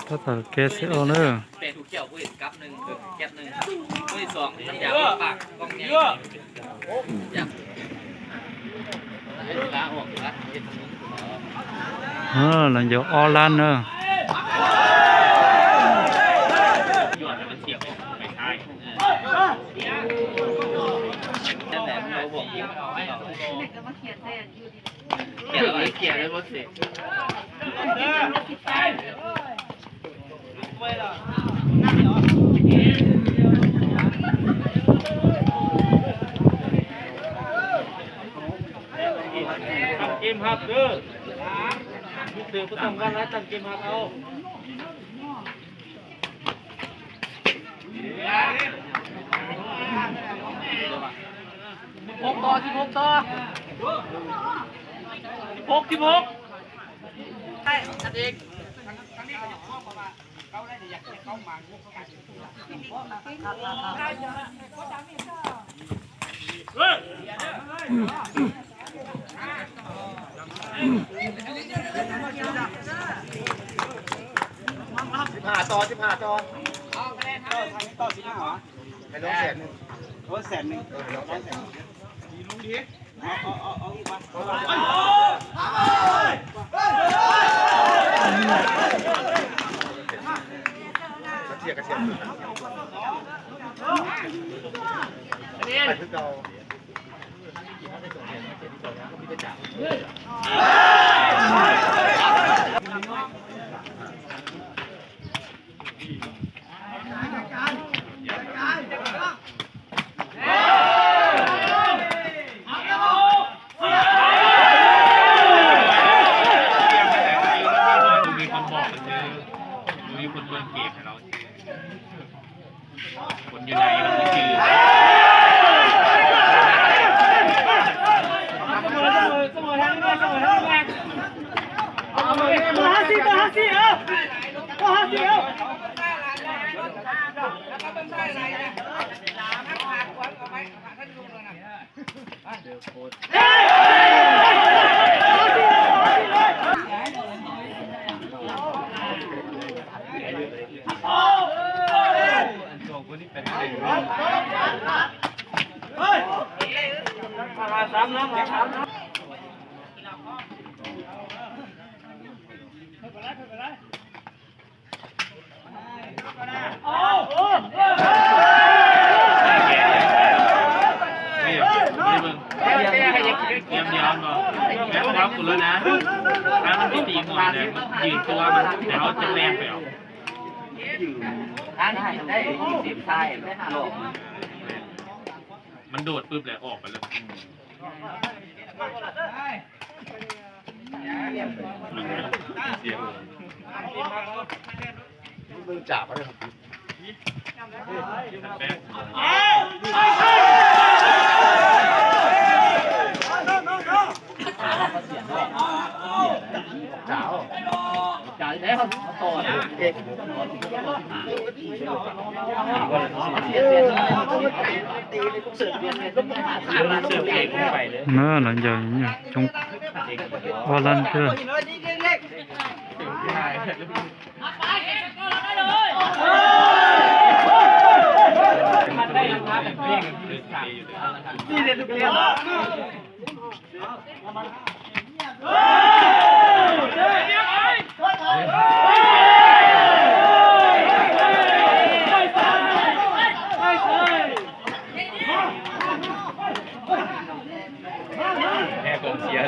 ພາສາແກະຊິອອກເດີ ແປະຖືກແກ້ວ ຜູ້ເຮັດກັບໜຶ່ງ ເອີ ແກັບໜຶ່ງ ຜູ້ທີ່ສອງ ນ້ຳຢາປາກ ກ້ອງໃຫຍ່ ຢາກໃຫ້ລາອອກ ເຮັດທາງນີ້ ເອີ ລະຢອກອອກລ້ານເດີ ຢວດໃຫ້ມັນສຽບອອກໄປທ້າຍ ເອີ ນັ້ນແຫຼະ ເຮົາບອກຢູ່ ຕັ້ງເກມຮັບເດີ ມີເຕີບໍ່ຕ້ອງວ່າຫຼາຍ ຕັ້ງເກມຮັບເອົາ. ສິບຫົກຕໍ່ ສິບຫົກຕໍ່ ສິບຫົກ ສິບຫົກ ໄດ້ ກັນເອງ ສິບຫ້າຕໍ່ ສິບຫ້າຕໍ່ ໃຫ້ລົງແສນໜຶ່ງ ລົງແສນໜຶ່ງ ເອີ ລົງແສນໜຶ່ງ ເອົາ ເອົາ ເອົາ ເອົາອີກວ່າ ກະເຊຍ ກະເຊຍ ໄປຄືເກົ່າ. ມີຄົນບອກຊື່ ມີຄົນເບິ່ງເກມໃຫ້ເຮົາຊື່. ຄົນຢູ່ໃນມັນຄື ຕຽມດຽວບໍ່ ແມ່ນເຮົາກຸນແລ້ວນະ ຖ້າມັນໄປຕີໝູ່ແລ້ວ ມັນຢືນຕົວມັນ ແຕ່ເຮົາຈະແລ່ນໄປເອົາ ທາງນີ້ໄດ້ສິບຊາຍ ມັນໂດດປຶບແລ້ວອອກໄປເລີຍ. ເອີ ຫຼັງຈາກນີ້ ວອລັນເຕີ ແຮກອງເຊຍ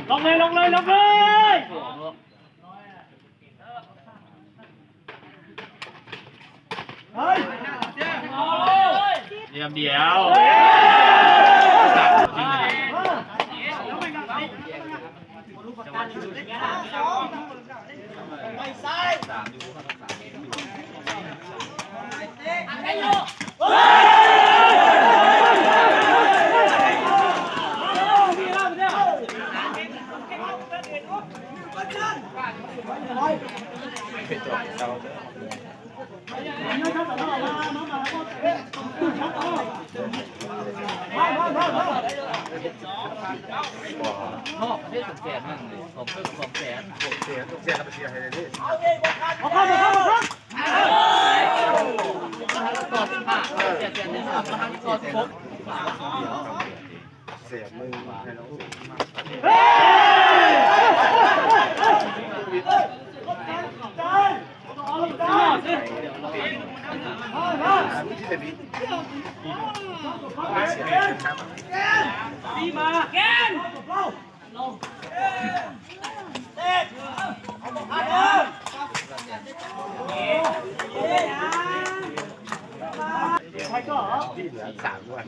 ລົງເລີຍ ລົງເລີຍ ລົງເລີຍ. ດຽມດຽວ ໄປຊ້າຍ. ນອກເດ້ ສອງແສນໜຶ່ງ ສອງເຄິ່ງ ສອງແສນ ສອງແສນ ສອງແສນ ເອົາໄປເສຍໃຫ້ເດ້ ເອົາເຂົ້າ ເອົາເຂົ້າ ເອົາເຂົ້າ ຕອນສິບຫ້າ ເສຍແສນໜຶ່ງ ຕອນສິບຫົກ ແສນໜຶ່ງໃຫ້ນ້ອງເສຍ ສາມວັນ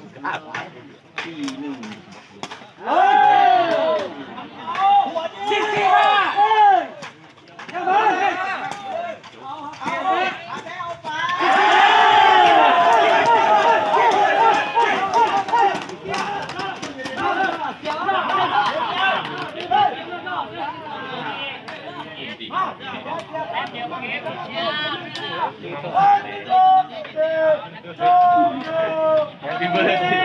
ສີ່ໜຶ່ງ ເອີ ສິບສີ່ ຫ້າ Happy birthday